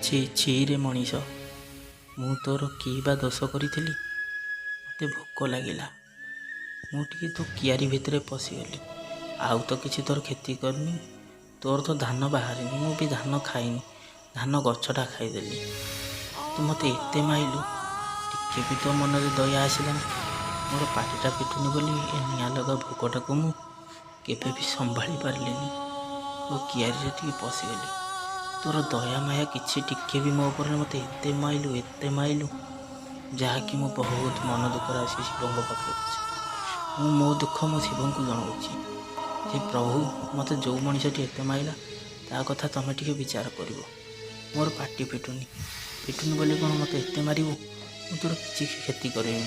ଛି ଛିରେ ମଣିଷ, ମୁଁ ତୋର କି ବା ଦୋଷ କରିଥିଲି? ମୋତେ ଭୋକ ଲାଗିଲା, ମୁଁ ଟିକେ ତୋ କିଆରି ଭିତରେ ପଶିଗଲି। ଆଉ ତ କିଛି ତୋର କ୍ଷତି କରିନି। ତୋର ତ ଧାନ ବାହାରିନି, ମୁଁ ବି ଧାନ ଖାଇନି, ଧାନ ଗଛଟା ଖାଇଦେଲି। ତୁ ମୋତେ ଏତେ ମାଇଲୁ, ଟିକେ ବି ତୋ ମନରେ ଦୟା ଆସିଲାନି। ମୋର ପାଟିଟା ଫିଟୁନି ବୋଲି ଏ ନିଆଁ ଲଗା ଭୋକଟାକୁ ମୁଁ କେବେ ବି ସମ୍ଭାଳି ପାରିଲିନି। ତୋ କିଆରିରେ ଟିକେ ପଶିଗଲି। ତୋର ଦୟା ମାୟା କିଛି ଟିକେ ବି ମୋ ଉପରେ। ମୋତେ ଏତେ ମାଇଲୁ, ଏତେ ମାଇଲୁ, ଯାହାକି ମୁଁ ବହୁତ ମନ ଦୁଃଖରେ ଆସି ଶିବଙ୍କ ପାଖରେ ବସିଲି। ମୁଁ ମୋ ଦୁଃଖ ମୁଁ ଶିବଙ୍କୁ ଜଣାଉଛି ଯେ ପ୍ରଭୁ, ମୋତେ ଯେଉଁ ମଣିଷଟି ଏତେ ମାଇଲା, ତା କଥା ତୁମେ ଟିକେ ବିଚାର କରିବ। ମୋର ପାଟି ଫିଟୁନି, ଫିଟୁନି ବୋଲି କ'ଣ ମୋତେ ଏତେ ମାରିବୁ? ମୁଁ ତୋର କିଛି କ୍ଷତି କରିନି।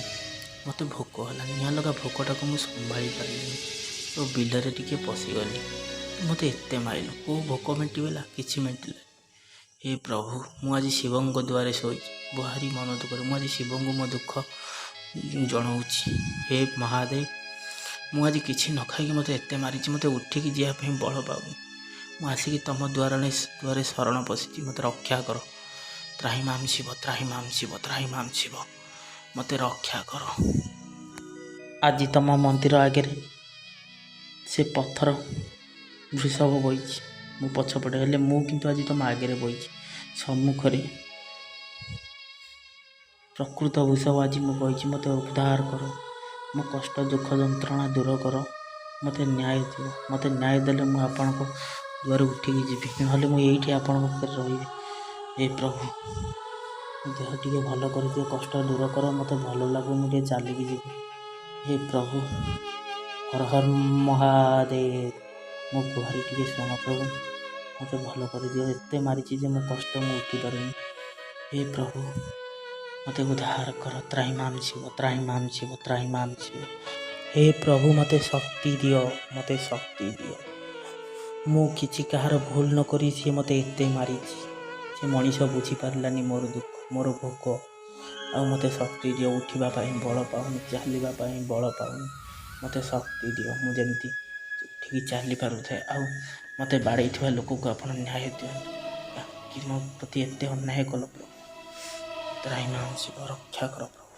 ମୋତେ ଭୋକ ହେଲା, ନିଆଁ ଲଗା ଭୋକଟାକୁ ମୁଁ ସମ୍ଭାଳି ପାରିଲିନି, ତୋ ବିଲରେ ଟିକେ ପଶିଗଲି। ତୁ ମୋତେ ଏତେ ମାଇଲୁ, କେଉଁ ଭୋକ ମେଣ୍ଟିଗଲା? କିଛି ମେଣ୍ଟିଲାନି। ହେ ପ୍ରଭୁ, ମୁଁ ଆଜି ଶିବଙ୍କ ଦୁଆରେ ଶୋଇଛି ଭାରି ମନ ଦୁଃଖରେ। ମୁଁ ଆଜି ଶିବଙ୍କୁ ମୋ ଦୁଃଖ ଜଣାଉଛି। ହେ ମହାଦେବ, ମୁଁ ଆଜି କିଛି ନ ଖାଇକି ମୋତେ ଏତେ ମାରିଛି, ମୋତେ ଉଠିକି ଯିବା ପାଇଁ ବଳ ପାଉନି। ମୁଁ ଆସିକି ତୁମ ଦୁଆରେ ଶରଣ ପଶିଛି, ମୋତେ ରକ୍ଷା କର। ତ୍ରାହିମାମ ଶିବ, ତ୍ରାହିମାମ ଶିବ, ତ୍ରାହିମାମ ଶିବ, ମୋତେ ରକ୍ଷା କର। ଆଜି ତୁମ ମନ୍ଦିର ଆଗରେ ସେ ପଥର ବୃଷଭ ବଇଛି, ମୁଁ ପଛପଟେ ହେଲେ ମୁଁ କିନ୍ତୁ ଆଜି ତୁମ ଆଗରେ ବଇଛି। ସମ୍ମୁଖରେ ପ୍ରକୃତ ବୃଷଭ ଆଜି ମୁଁ ବଇଛି। ମୋତେ ଉଦ୍ଧାର କର, ମୋ କଷ୍ଟ ଦୁଃଖ ଯନ୍ତ୍ରଣା ଦୂର କର, ମୋତେ ନ୍ୟାୟ ଦିଅ। ମୋତେ ନ୍ୟାୟ ଦେଲେ ମୁଁ ଆପଣଙ୍କ ଦୁଆରୁ ଉଠିକି ଯିବି, ନହେଲେ ମୁଁ ଏଇଠି ଆପଣଙ୍କ ପାଖରେ ରହିବି। ହେ ପ୍ରଭୁ, ମୋ ଦେହ ଟିକେ ଭଲ କରିଦିଅ, କଷ୍ଟ ଦୂର କର, ମୋତେ ଭଲ ଲାଗୁ, ମୁଁ ଟିକେ ଚାଲିକି ଯିବି। ହେ ପ୍ରଭୁ, ହର ହର ମହାଦେବ, ମୋ ଗୁହାରି ଟିକେ ଶୁଣ ପ୍ରଭୁ, ମୋତେ ଭଲ କରିଦିଅ। ଏତେ ମାରିଛି ଯେ ମୋ କଷ୍ଟ ମୁଁ ଉଠିପାରୁନି। ହେ ପ୍ରଭୁ, ମୋତେ ଉଦ୍ଧାର କର। ତ୍ରାହିମାମ ଶିବ, ତ୍ରାହିମାମ ଶିବ, ତ୍ରାହିମାମ ଶିବ। ହେ ପ୍ରଭୁ, ମୋତେ ଶକ୍ତି ଦିଅ, ମୋତେ ଶକ୍ତି ଦିଅ। ମୁଁ କିଛି କାହାର ଭୁଲ ନ କରି ସିଏ ମୋତେ ଏତେ ମାରିଛି। ସେ ମଣିଷ ବୁଝିପାରିଲାନି ମୋର ଦୁଃଖ, ମୋର ଭୋକ। ଆଉ ମୋତେ ଶକ୍ତି ଦିଅ, ଉଠିବା ପାଇଁ ବଳ ପାଉନି, ଚାଲିବା ପାଇଁ ବଳ ପାଉନି। ମୋତେ ଶକ୍ତି ଦିଅ, ମୁଁ ଯେମିତି ଉଠିକି ଚାଲି ପାରୁଥାଏ। ଆଉ ମୋତେ ବାଡ଼େଇଥିବା ଲୋକକୁ ଆପଣ ନ୍ୟାୟ ଦିଅନ୍ତୁ। କାହିଁକି ମୋ ପ୍ରତି ଏତେ ଅନ୍ୟାୟ କଲ ପ୍ରଭୁ? ତ୍ରାହିମାମ ଶିବ, ରକ୍ଷା କର ପ୍ରଭୁ।